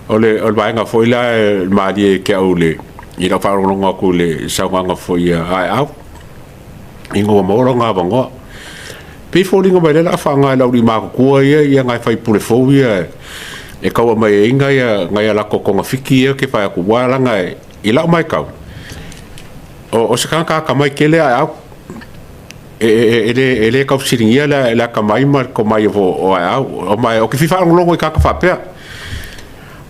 O le vaega foi la e malie ke au le i lau faalogologo atu i le saunoaga foi a Aeau ina ua maua lona avanoa. Pei e foliga mai lea o le a faaaoga e le aulii matutua ia ia nai faipule fou ia e tau aumai ai nai a latou togafiti ia ke fai atu, aua leaga i lau matau, o se tagata atamai tele Aeau. E le tau fesiligia le atamai ma le tomai o Aeau, ma ou te fia faalogologo i tagata faapea.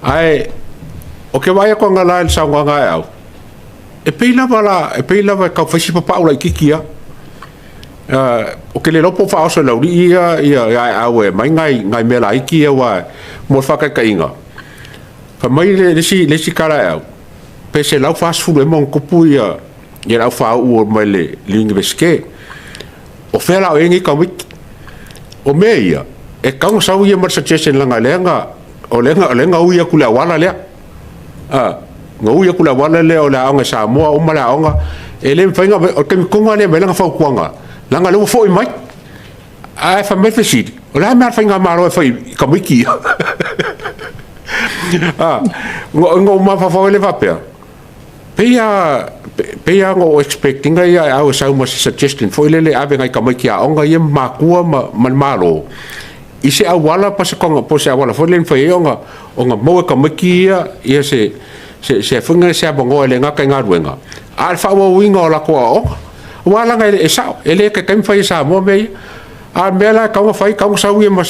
Ae ou te vaai atu analeila i le saunoaga a Aeau, e pei lava e tau fai si papau laitiiti lava. Ou te le iloa po o faaoso e le aualii ia Aeau e aumai nai mea laiti ia, aua mo le faataitaiga, fai mai le isi tala a Aeau, pe 140 ea ma ona tupu ia le au faauu mai le Iunivesite. O fea la o i ai nei tamaiti? O mea ia, e tatau ona sau ia ma le suggestion, leaga o lea na ui atu le auala lea. Na ui atu le auala lea o le aoga i Samoa, uma le aoga, e le mafai ona, o le taimi tonu lava lea e aumai lana fautuaga, leaga o lea ua foi mai. Ae fai mai le fesili, o le a le mea a le faigamalo e fai i tamaiti ia? Na ou mafaufau ai lea faapea, pei lava na ou expect ina ia Aeau e sau ma se suggestion foi lele, ave nai tamaiti aoga ia ma matua ma le Malo i se auala po se auala foi lea e mafai ai ona maua e tamaiti ia se foi lea se avanoa e le gata i galuega, a o le faaauauina o latou aoaoga. Aua leaga e sao, e le taitai ona fai e Samoa mea ia. A o le mea la e tatau ona fai, e tatau ona sau ia ma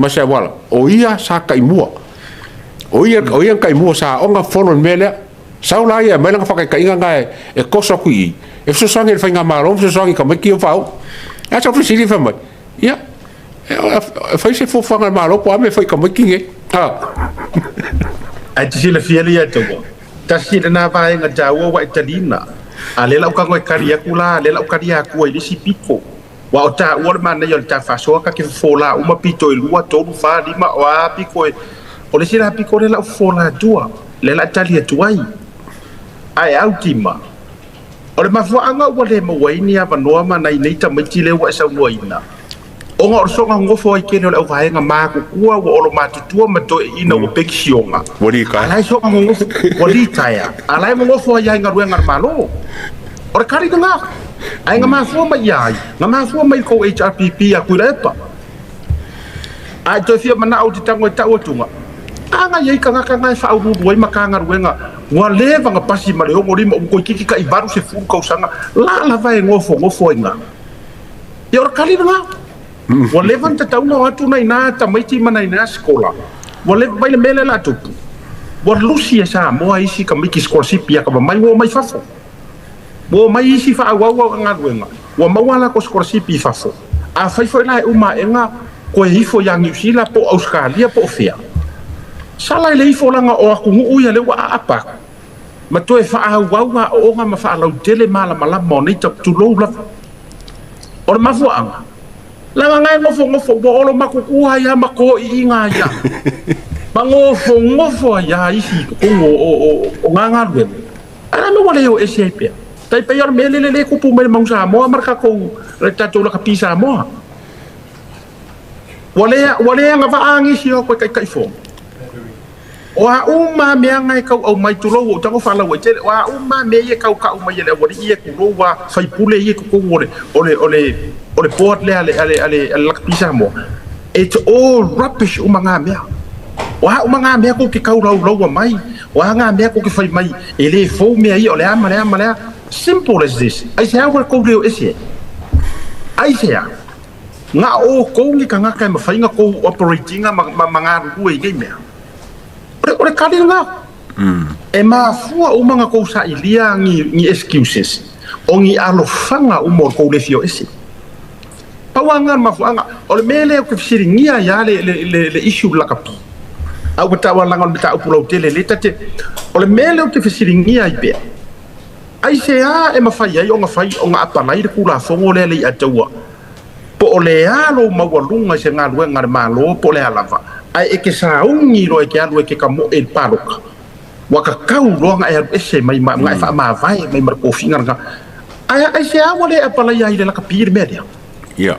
se auala. O ia sa taimua, o ia na taimua sa aoga fono i le mea lea. Sau la ia e aumai lana faataitaiga na e toso atu i i, e fesoasoani i le faigamalo ma fesoasoani i tamaiti ia ua faauu. Ae sau fesili fai mai, ia, e fai se fuafuaga a le Malo po o a mea e fai i tamaiti nei. Ae te silafia le ia taua. Tasi lena vaega taua ua e talina. A lea lau tago e tali atu la, lea lau tali atua i le isi pito. Ua o taua le manaia o le ta faasoa ka te fofola uma pito e lua, tolu, fa, lima, o a pito e. O le isi la pito lea lau fofola atua. Lea la tali atu ai. Ae au tima. O le mafuaaga ua le maua ai ni avanoa ma nai nei tamaiti lea ua e saunoaina. Ona o le soga gofo ai tele o le auvaega matutua ua olo matutua ma toeaiina ua pekisioga. Ua lika. Ala e soga gogofo ua litaea. Ala e gogofo ai ai galuega a le Malo. O le kali lena. Ae nga mafua mai ia ai. Nga mafua mai kou HRPP a Tuilaepa. Ae toe fia manao te tango e tau atuga. Aga iai tagata nga e faauluulu ai ma ka galuega ua leva na pasi ma le 65 ua toeitiiti ta'i 80 tausaga la lava e gofogofo ai ga. Ia o le kali lena. Ua leva na tatau ona o atu nai na tamaiti ma nai na sikola. Ua leva mai le mea lea la tupu. Ua lusi e Samoa isi tamaiti sikolasipi ia kava mai ua o mai fafo. Ua o mai isi faaauau au galuega. Ua maua latou sikolasipi i fafo. A fai foi la e uma aega koe ifo ia Niu Sila po o Ausetalia po o fea. Sala e le ifo laga o atunuu ia lea ua aapa atu. Ma toe faaauau aooga ma faalautele malamalama o nei tulou lava. O le mafuaaga, laga ngae gofogofo ua olo matutua ai lava ma toiiga ai lava. Ma gofogofo ai lava isi i totonu o ngā galuega. Ae la me ua le o ese ai pea. Tai pei o le mea lele le tupu mai le Mau Samoa ma le tatou lakapi Samoa. Ua le agavaa nisi o koe taitaifono. O a uma mea nga e tau au mai tulou o tago faalaua i tele. O a uma mea ia tau kau mai ele awali ia tulou wa faipule ia totonu o le board lea ale lakapi Samoa. It's all rubbish uma ngā mea. O a uma ngā mea kou te kau lau laua mai. O a ngā mea kou te whai mai. E le fou mea ia o le a ma le a ma le a. Simple as this. Ai se a ua kou leo ese. Ai se a. Nga o kou ni tagata e mawhainga kou operatinga ma ngā rurue i nei mea. O le kali ngā. E mafua uma nga kou sa ilia ni excuses. O ni alofanga uma o kou le fio ese. Pauanga le mafuaaga. O le mea lea ou te fesiligia ai lava le issue lakapi. A ua taua laga o le mataupu lautele le tate. O le mea lea ou te fesiligia ai pea. Ai se a e mafai ai ona fai ona apalai le Tulafono lea le i ataua. Po o le a lou maualuga i se galuega a le Malo po o le a lava. Ae e ke sauni loa e ke alu e ke kamoe i le paloka. Ua tatau loa ona e alu ese mai ma e faamavae mai ma le tofiga lena. Ae ai se a ua le apalaia ai i le lakapi le mea lea? Ia.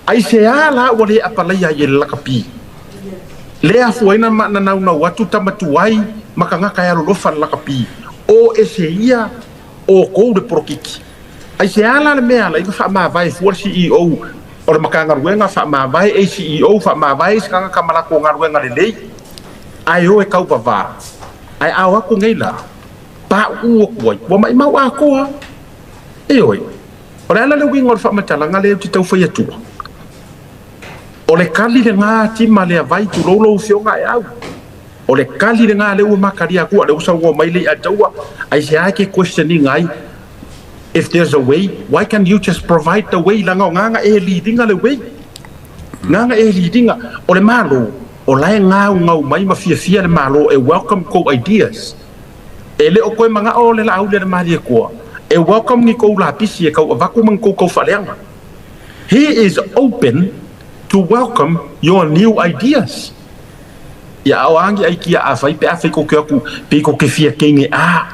Ai se a la ua le apalaia ai i le lakapi? Lea afua ai na naunau atu tama tuai ma tagata e alolofa le lakapi, o ese ia outou le polokiki. Aisea la le mea ala ai na faamavae fua le CEO o le Matagaluega, faamavae ACEO, faamavae isi tagata ma latou galuega lelei, ae o e tauvava, ae a o atu nei la, pauu atu ai, ua maimau atoa. Ioe. O le a la le uiga o le faamatalaga lea ou te tau fai atua? O le kali lena a Tima Leavai, tulou lau Afioga Aeau. O le kali lena lea ua ma talia atua, lea ua saunoa mai Leiataua, aisea e te question ina ai if there's a way, why can't you just provide the way leaga o na na e lead ina le way. Na na e lead ina. O le Malo, o la e gaugau mai ma fiafia le Malo e welcome kou ideas. E le o toe manao le Laauli a le Malietoa e welcome ni kou lapisi e kau avatu ma ni kou taufaaleaga. He is open to welcome your new ideas. Ia a o a ni aikia a fai pe a fai kou ke o atu pei kou ke fia kenge a,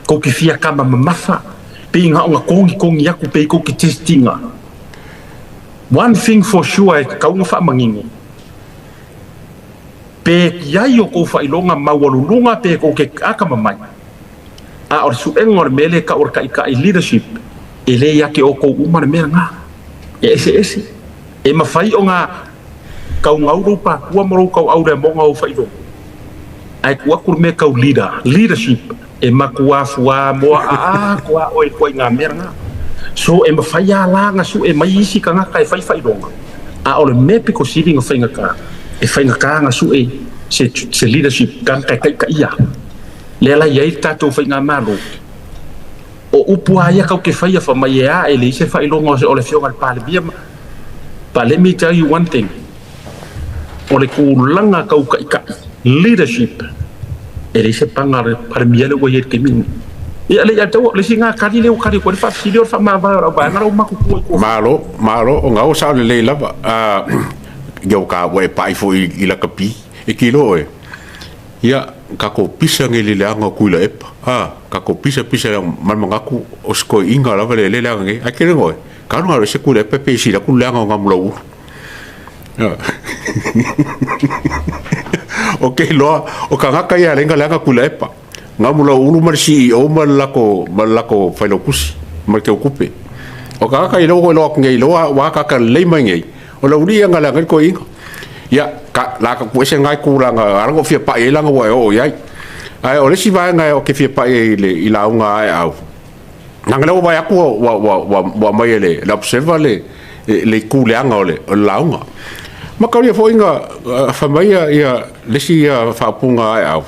kou ke fia kama mamafa, pei na ona kogikogi aku pei kou ke testinga. One thing for sure e tatau ona faamanino, pe i ai o kou faailoga maualuluga pe kou ke akamamai, a o le suega o le mea lea e tau o le taitai leadership, e le ia te outou uma le mea lena. E eseese. E mafai ona taugau lou pakua ma lou tauau i le amoga o ou faailoga, ae tuu atu le mea tau leader, leadership, e matua fuā moa atoa oe i ituaiga mea lena. So e mafai lava la ona sue mai isi tagata e fai faailoga, a o le mea pito sili ona faigata, e faigata ona sue se leadership tagata e taitaia. Lea la e i ai le tatou faigamalo, o upu lava ia tatou te faia fai mai e a, e leai se faailoga o le Afioga i le Palemia ma. But let me tell you one thing, o le tulaga tau taitai, leadership, e leai se paga a le Palemia lea ua i ai i le taimi lenei. Ia, le i ataua, o le isi lena tali lea ua tali atu ai le faafesili o le faamavae o le auvaega la ua matutua i tua. Malo, malo, o gau sao lelei lava. Ia ua ka ua e pai foi i lakapi, e kilo oe. Ia, tatou pisa nei i le leaga o Tuilaepa, a, tatou pisa pisa ma le manatu o se toeaina lava le leaga nei. Ae tele oe, talu ona ese Tuilaepa pei e sili atu le leaga o Gamulaulu. Ou te iloa, o tagata ia e ala ai ona leaga Tuilaepa. Gamulaulu ma le CEO ma le latou, ma le latou failautusi ma le teutupe. O tagata ia lea ua ou iloa atu nei, lea ua ataata lelei mai nei, O le aualii ia na leaga ai le toeaina. Ia, ka, la ka tuu ese lena itu leaga ala na ou fia pai ai leaga ua e oo i ai. Ae o le isi vaega ou te fia pai ai i le i lauga a Aeau, leaga lea ua vaai atu ua, ua, ua, ua, ua aumai e le, le Observer le, le itu leaga o le, o le lauga. Mataulia foi na fai mai ia, ia le isi ia faaupuga a Aeau,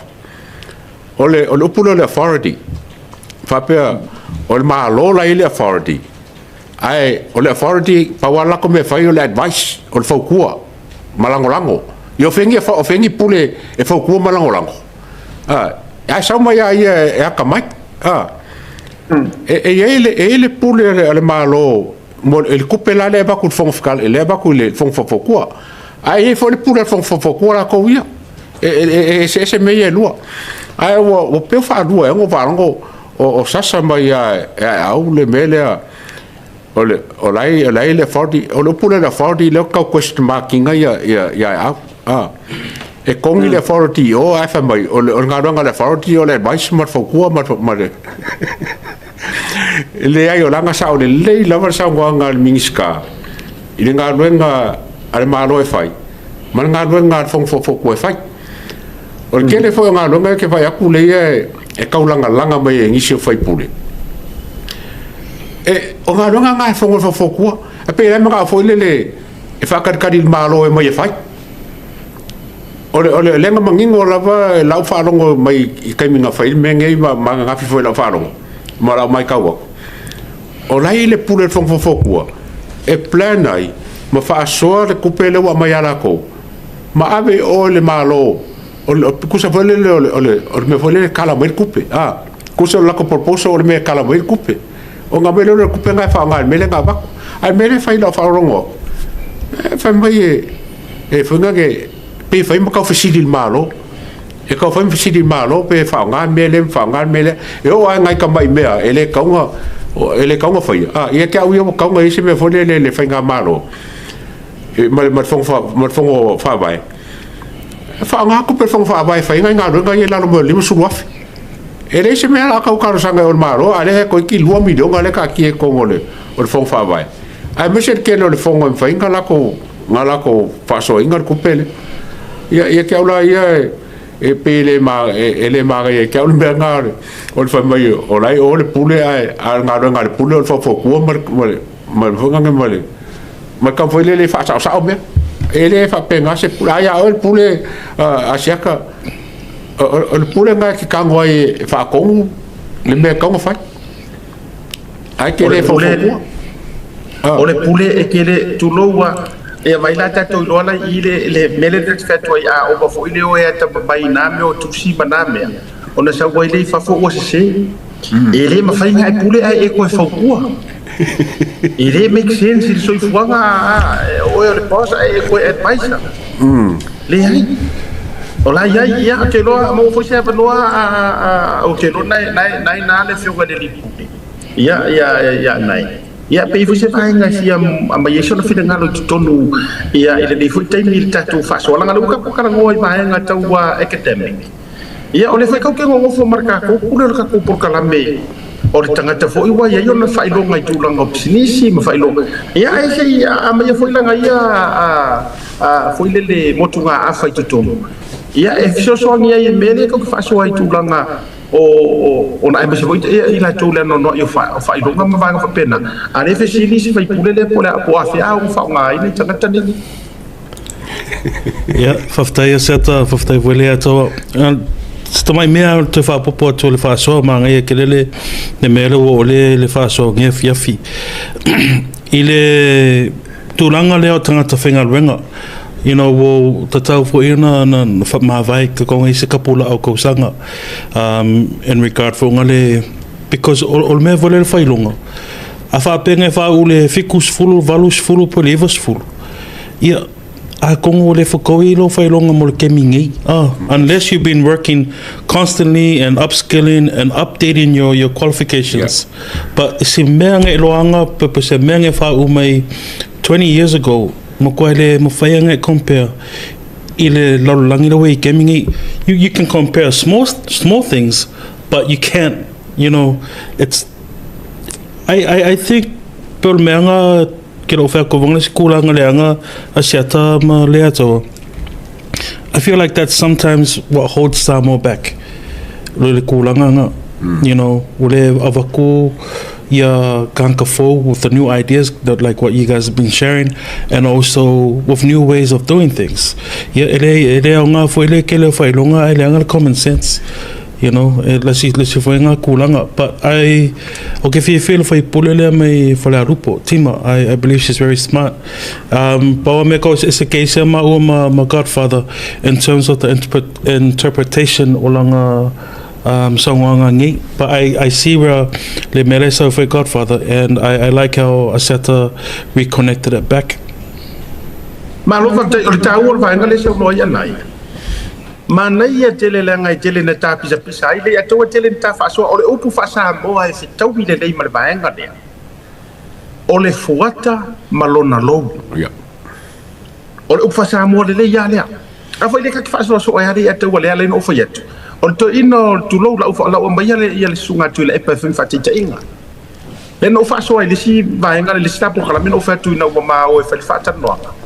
o le, o le upu lea o le authority, faapea o le Malo la e i ai le authority, Ae o le authority, pau lava le latou mea e fai o le advice, o le fautua ma lagolago. Ia o fea o fea ni pule e fautua ma lagolago? Ae sau mai lava ia e atamai. E i ai le, e i ai le pule a le Malo mo le tupe la lea e avatu i le Fofoga Fetalai, lea e avatu i le Fono Faufautua. Ae i ai foi le pule a le Fono Faufautua latou ia. E eseese mea ia e lua. Ae ua pei ua faalua ea ona ou faalogo o sasa mai lava e Aeau le mea lea o le o la e i le authority, o le upu lea o le authority lea ou te tau question mark ina ia Aeau. E togi le authority i o ae fai mai o le galuega a le authority o le advice ma le fautua ma le leai o lana sao lelei lava le saunoaga a le Minisita i le galuega a le Malo e fai ma le galuega a le Fono Faufautua e fai. O le tele foi o galuega e te vaai atu lea e taulagalaga mai e nisi o faipule. E, o galuega na e fono faufautua. E pei la e manao foi lele e faatalitali i le Malo e mai e fai. O le lea na manino lava e lau faalogo mai i taimi na fai le mea nei ma ananafi foi i lau faalogo ma lau matau atu. O la e i ai le pule a le Fono Faufautua e plan ai ma faasoa le tupe lea ua aumai ia latou ma ave i o i le Malo, o le tusa foi lele o le, o le, o le mea foi lele e kala mai le tupe, a, tusa o le latou proposal o le mea e kala mai le tupe. Ona aumai lea o le tupe lena e faaaoga i le mea lea na avatu. A o le mea lea e fai i lau faalogologo atu, e fai mai e, e foi lea, pei e fai ma tau fesili i le Malo. E tau fai ma fesili i le Malo pe faaaoga le mea lea ma faaaoga le mea lea. E oo lava i nai tamai mea e le tatau ona, e le tatau ona faia, a, ia te au ia ua tatau ona i ai se mea foi lele i le faigamalo ma le Fono Faavae. E faaaoga tupe a le Fono Faavae e fai ai nai galuega ia i lalo mai o le $50,000. E leai se mea o le a tau talosaga ai i o i le Malo, a o lea e toeitiiti $2 miliona lea e taatia i totonu o le Fono Faavae, aemaise le tele o le Fono e mafai ona latou faasoaina le tupe lea. Ia, ia te au la ia, e pei e le manaia ia te au le mea lena o le fai mai o la e i o le pule, ae o le galuega a le pule o le faufautua ma le foi lea ma le taumafai lea e faasaosao mea. E le faapena se pule. A ia oe le pule a Asiata, o le pule lena e te tago ai e faatonu le mea e tatau ona fai. Ae te le faufautua. O le pule e te le, tulou a, e vai la tatou iloa la i le mea lea ta te fai atu ai, a ova foi le o e atamamai i na mea o tusi ma na mea, ona sau ai lea i fafo ua sese. E le mafai ona e pule ae e toe fautua. E le make sense i le soifuaga, o oe o le boss ae e toe advisor. Leai. O la i ai, ia, ou te iloa, maua foi se avanoa, ou te iloa na ina le afioga i le alii pule. Ia, ia, ia, nai. Ia, pe i ai foi se vaega e fia aumai ai sona finagalo i totonu, ia, i lenei foi taimi i le tatou faasoa. Leaga o lea ua tatou talanoa i vaega tau academic. Ia, o lea foi tatou te nonofo ma le tatou pule o le tatou polokalame o le tagata foi ua i ai ona faailoga i tulaga o pisinisi ma faailoga. Ia, ae se i aumaia foi lana ia foi lele motugaafa i totonu, ia, e fesoasoani ai i mea lea tatou te faasoa ai i tulaga o ona aemaise foi i latou le anoanoai o faailoga ma vaega faapena. A lea fesili si faipule lea po o afea ua faaaogaina i tagata nei. Ia, faafetai Asiata, faafetai foi Leiataua. Se tamai mea o toe faapopo atu o le faasoa, manaia tele le mea lea ua oo le faasoa nei afiafi. I le tulaga lea o tagata faigaluega, ua tatau foi ona faamavae tataua i se tapulaa o tausaga in regard foi ona le, because o le mea foi lea o le faailoga, a faapea e faauu i le 70, 80 po o le 90, ia, atonu ua le fetaui lou faailoga mo le taimi nei. Unless you've been working constantly and upskilling and updating your qualifications. But se mea na iloaga pe se mea na faauu mai 20 years ago, matua le mafai ona e compare i le lalolagi la ua i taimi nei. You can compare small, small things, but you can't, it's, I think, pe o le mea nga ke lou whakovanga le tulaga leaga a Siata ma Leiataua. I feel like that's sometimes what holds Samoa back. Le tulaga nga, ua le avatu ia tagata fou with the new ideas that like what you guys have been sharing and also with new ways of doing things. Ia, e le aoga foi le tele o faailoga ae leaga le common sense. E lasi foi ngā kūlanga. But I, o ke fiafia le faipule lea mai Falealupo, Tima, I believe she's very smart. Paua mea kau se case ma ua ma Godfather in terms of the interpretation o langa saunoaga nei. But I see where le mea lea sau foi Godfather, and I like how Asiata reconnected it back. Malo faafetai, o le taua o le vaega lea e saunoa ai Anae. Manaia tele leaga e tele na tapisapisa ai le ataua tele na tafaasoa o le upu faa-Samoa e fetaui lelei ma le vaega lea. O le fuata ma lona lou. O le upu faa-Samoa lelei lava lea. A foi lea ta te faasoasoa ai lava le ataua lea ala ai ona ou fai atu. O le toeaina o le tulou lau lau aumaia le ia le susuga a Tuilaepa e fai ma faataitaiga. Lea na ou faasoa i le isi vaega le isi polokalame na ou fai atu ina ua ma o e fai le faatalanoaga.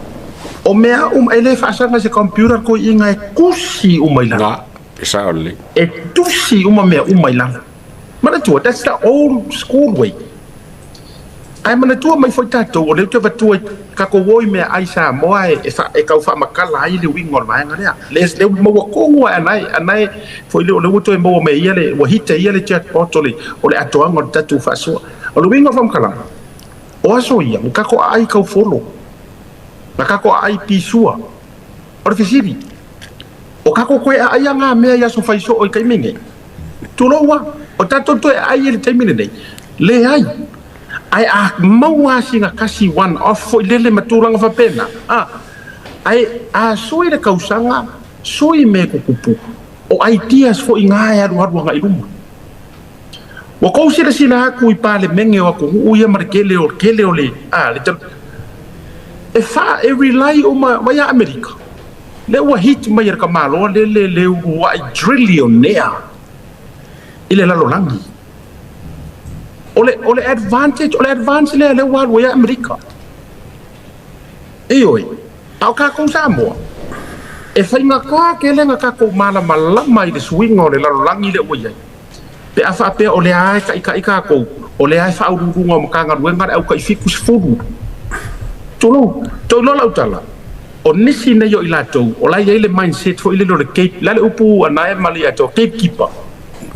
O mea uma e le faasaga i se computer toeaiina e tusi uma i lalo. Na, e sao lelei. E tusi uma mea uma i lalo. Manatua, that's the old school way. Ae manatua mai foi tatou, o lea ou te avatua i tatou o i mea ai Samoa e tau faamatala ai le uiga o le vaega lea. Le ua maua tonu lava e Anae, Anae foi lea o lea ua toe maua mai e ia le, ua hit e ia le jackpot o le atoaga o le tatou faasoa. O le uiga o le faamatalaga, o aso ia, ua tatou aai taufolo, na tatou aai pisua. O le fesili, o tatou toe aai a ngā mea i aso fai soo i taimi nei? Tulou lava, o tatou toe aai i le taimi lenei? Leai. Ae a maua lava sina tasi one off foi lele ma tulaga faapena, a, ae a sui le tausaga, sui mea e tutupu, o ideas foi na e alualu agai i luma. Ua tou silasila atu i Palemene o atunuu ia ma le tele o tele o le, a, le e fa e rely uma mai ia Amerika. Lea ua hit mai e le tamaloa lea le le uluai trillionaire i le lalolagi. O le, o le advantage, o le advance lea lea ua alu ai Amerika. Ioe, a o tatou Samoa, e faigata tele na tatou malamalama i le suiga o le lalolagi lea ua i ai. Pe a faapea o lea lava e taitai tatou, o lea lava e faauluuluga o Matagaluega le au tai 70. Tulou, tou iloa lau tala, o nisi nei o i latou, o la e i ai le mindset foi lele o le gate, o le a le upu a Nae ma Leiataua, gatekeeper.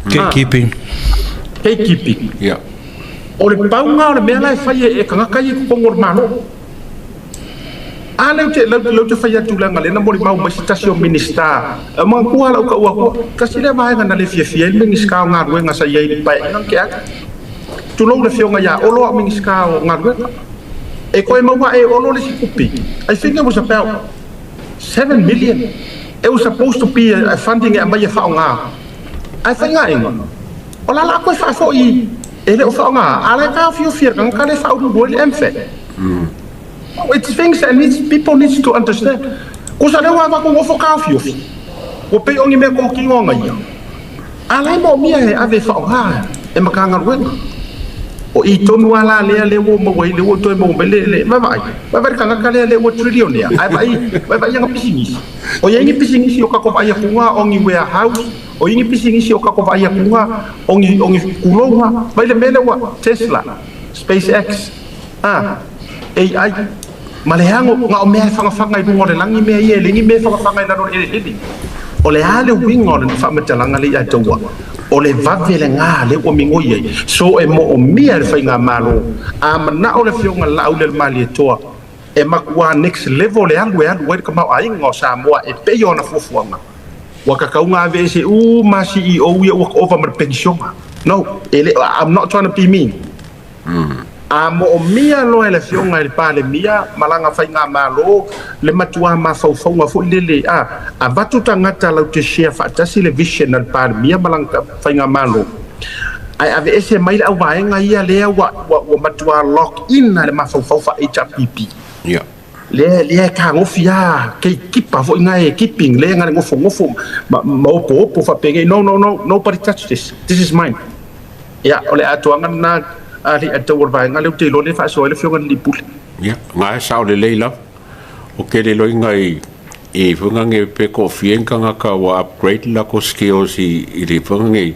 Gatekeeping. Gatekeeping. Ia. O le pauga o le mea la e fai e tagata ia i totonu o le Malo. A lea ou te, lea ou te fai atu leaga lea na molimau mai se tasi o Minisita, e manatua lava lau tau atu, tasi lea vaega na le fiafia ai le Minisita o Galuega sa i ai i le Paeaiga na tea atu. Tulou le Afioga ia Olo a o Minisita o Galuega. E toe maua e Olo le isi tupe, I think it was about 7 million. It was supposed to be a funding e aumai e faaaoga. Ae faigaega, o la la toe faafoi e le o faaaoga, a la e taofiofi e le tagata lea e faauluulu ai le MFAT. It's things that needs, people needs to understand. Kusa lea ua avatu nofo taofiofi, ua pei o ni mea totino aga ia. A la e moomia e ave e faaaoga e Matagaluega. O i tonu lava la lea lea ua maua ai, lea ua toe maua mai le, le, vaavaai, vaavaai le tagata lea lea ua trillionaire, ae vaai, vaavaai ana pisinisi. O i ai ni pisinisi o tatou vaai atuga o ni warehouse, o i ai ni pisinisi o tatou vaai atuga o ni, o ni tulouga, vai le mea lea ua Tesla, SpaceX, a, AI, ma le ano, na o mea e fagafaga i luga o le lagi mea ia, e leai ni mea e fagafaga i lalo o le eleele. O le a le uiga o le faamatalaga lea ia te ua? O le vave lena lea ua migoi ai. So e moomia e le faigamalo, a manao le Afioga i le Laaulialemalietoa e matua next level le alu e alu ai le tamaoaiga o Samoa e pei ona fuafuaga. Ua tatau ona aveese uma CEO ia ua ova ma le penisiona. No, e le, I'm not trying to be mean. A moomia loa e le Afioga i le Palemia ma lana faigamalo le matua mafaufauga foi lele a avatu tagata lau te share faatasi le vision a le Palemia ma lana faigamalo, ae aveese mai le auvaega ia lea ua, ua, ua matua lock in le mafaufau faa HRPP. Lea, lea e tagofi a gatekeeper foi na e keeping lea na le nofonofo ma, ma opoopo faapenei. No, no, no, nobody touch this, this is mine. Ia, o le atoaga lena a le atau o le vaega lea ou te iloa lea e faasoa ai le Afioga i le Lipuli. Ia, na e sao lelei lava. O ke le loiga i i whangange pe koofia ni tagata ua upgrade le latou skills i le whangange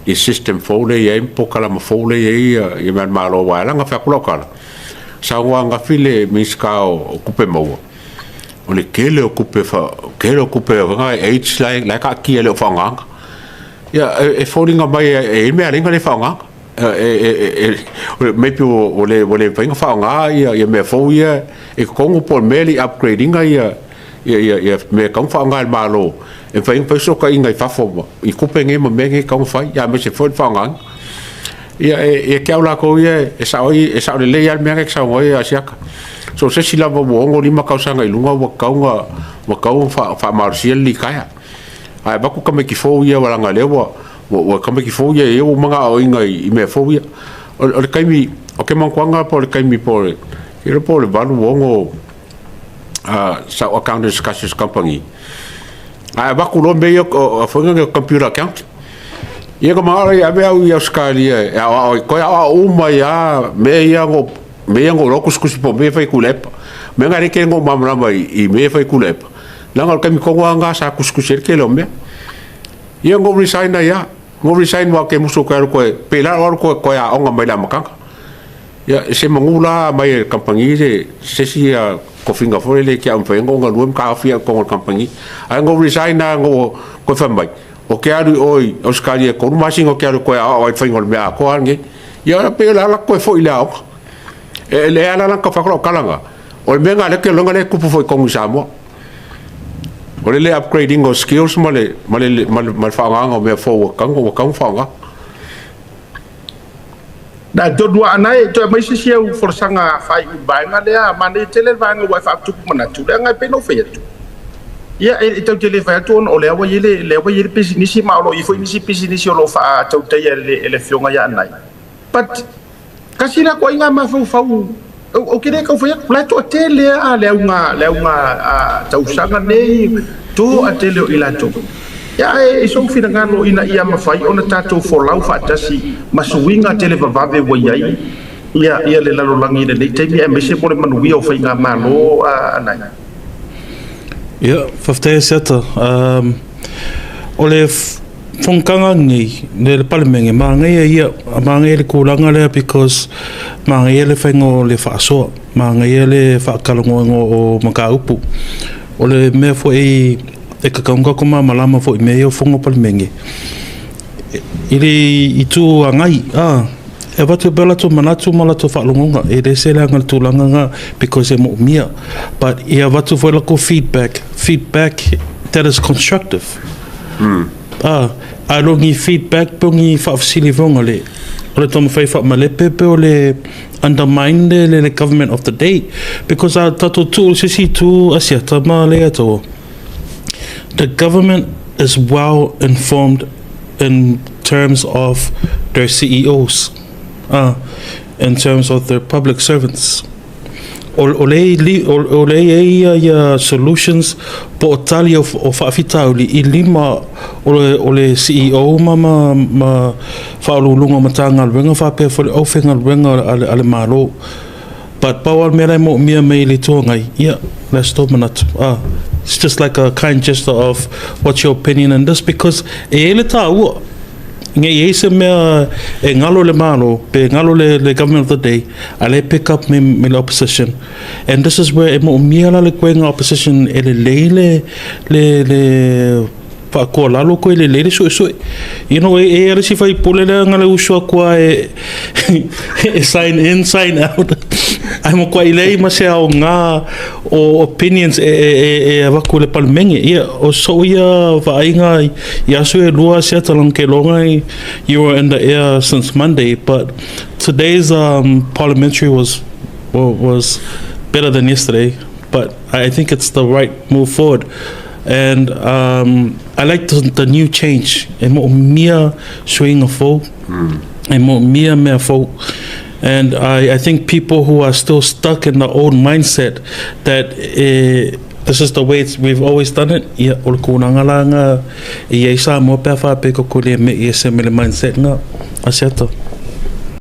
i system fou lea e i ai ma polokalama fou lea e i ai ia ia mea a le Malo aua e ala ona fai atu lau tala, saunoa ananafi le Minisita o Tupe Maua, o le tele o tupe fa tele o tupe aids la e taatia e le o faaaogaina. Ia e foliga mai e i ai mea e ala ai ona le faaaogaina. Maybe ua le mafai ona faaaoga ia mea fou ia i totonu po o le mea e le i upgrade ina ia mea e tatau ona faaaoga e le Malo e mafai ona fai fesootaiga i fafo i tupe nei ma mea nei e tatau ona fai, aemaise foi le faaaogaina. Ia e te au latou ia e sao ai, e sao lelei lava le mea lea e te saunoa ai Asiata. So o se isi lava ua 65 tausaga i luga ua tatau ona faamalosia le litaea. Ae avatu tamaiti fou ia leaga o lea ua ua tamaiti fou ia e ua uma ona aoaoina i mea fou ia. O le taimi, o ke manatuaga po o le taimi po o le, iloa po o le 86 sa ou accountant i se tasi o se kamupani, ae avatu loa mea ia o foi lea computer accounting. Ia na manao lea e ave au i Ausetalia e aoao ai, toe aoao uma ai lava mea ia na ou mea ia na ou iloa tusitusi po o mea ia e fai i Tuilaepa. O mea na e le tele na ou malamalama i mea ia e fai i Tuilaepa, leaga o le taimi tonu lava lena sa tusitusi ai le tele o mea. Ia na ou resign ai lava, na ou resign aua ou te musu ou te alu toe, pei la o alu toe aoga mai le amataga. Ia se manu la mai e le kamupani se se isi tofiga foi lele e te au mafai ai ona ou galue ma taofi au i totonu o le kamupani. Ae na ou resign lava na ou toe fai mai, ou te alu i o i Ausetalia e 3 masina ou te alu e toe aoao ai i le faiga o le mea atoa lenei. Ia pei o le ala toe foi i le aoga. E le ala la na tau fai atu lau tala lena, o le mea lena lea ou te iloa lea e tupu foi i totonu i Samoa. O le le upgrade ina o skills ma le ma le ma le faaaogaina o mea fou ua tatau ona faaaoga. Na tonu a anae toe aumai se isi au folasaga faaiu i le vaega lea, manaia tele le vaega ua e faatupu manatu, leaga e pei ona ou fai atu, ia e tatou te le fai atu ona o lea ua i ai le lea ua i ai le pisinisi ma o lo o i ai foi nisi pisinisi o lo o faatautaia e le Afioga ia Anae. But, tasi lea ituaiga mafaufau. Ou te le tau fai atu, la e toatele lava le auga, le auga tausaga nei, toatele o i latou. Ia, ae i sou finagalo ina ia mafai ona tatou folau faatasi ma suiga televavave ua i ai ia, ia le lalolagi i lenei taimi, aemaise mo le manuia o faigamalo anai. Ia, faafetai Asiata. O le fonotaga lenei, le Palemene, manaia ia, manaia le tulaga lea because manaia le faiga o le faasoa, manaia le faatalanoaina o mataupu. O le mea foi e tatau ona tatou malamalama foi i mea ia o fono a Palemene, i le itu agai, e avatu pea o latou manatu ma latou faalogona, e le se leaga le tulaga lena because e moomia. But ia avatu foi latou feedback, feedback that is constructive. Ae lo ni feedback po o ni faafesili foi ona le o le taumafai e faamalepe pe o le undermine le government of the day. Because a tatou tuu i se isi itu Asiata ma Leiataua, the government is well informed in terms of their CEOs, in terms of their public servants. O le o le i ai ia solutions po o tali o faafitauli i lima o le CEO ma faauluuluga o Matagaluega faapea foi le aufaigaluega a le Malo. But pau lava le mea la e moomia mai i le Itu Agai, ia, le aso tou manatu. It's just like a kind gesture of what's your opinion in this because e i ai le taua. Ne i ai se mea e galo le Malo pe galo le government of the day, a le pick up me le opposition. And this is where e moomia la le koega opposition e lelei le faakoalalo koe lelei le suesue. E ia le isi faipule lea na le uso atu lava e sign in, sign out. Ae matuai leai ma se aoga o opinions e avatu i le Palemene. Ia, o sou ia vaaiga i aso e lua Asiata lana ke iloga you were in the air since Monday, but today's parliamentary was better than yesterday, but I think it's the right move forward. And I like the new change. E moomia suiga fou. E moomia mea fou. And I think people who are still stuck in the old mindset that this is the way we've always done it, ia, o le tulaga la nga e i ai Samoa pe a faapea e tatou le me i ese mai le mindset nga. Asiata.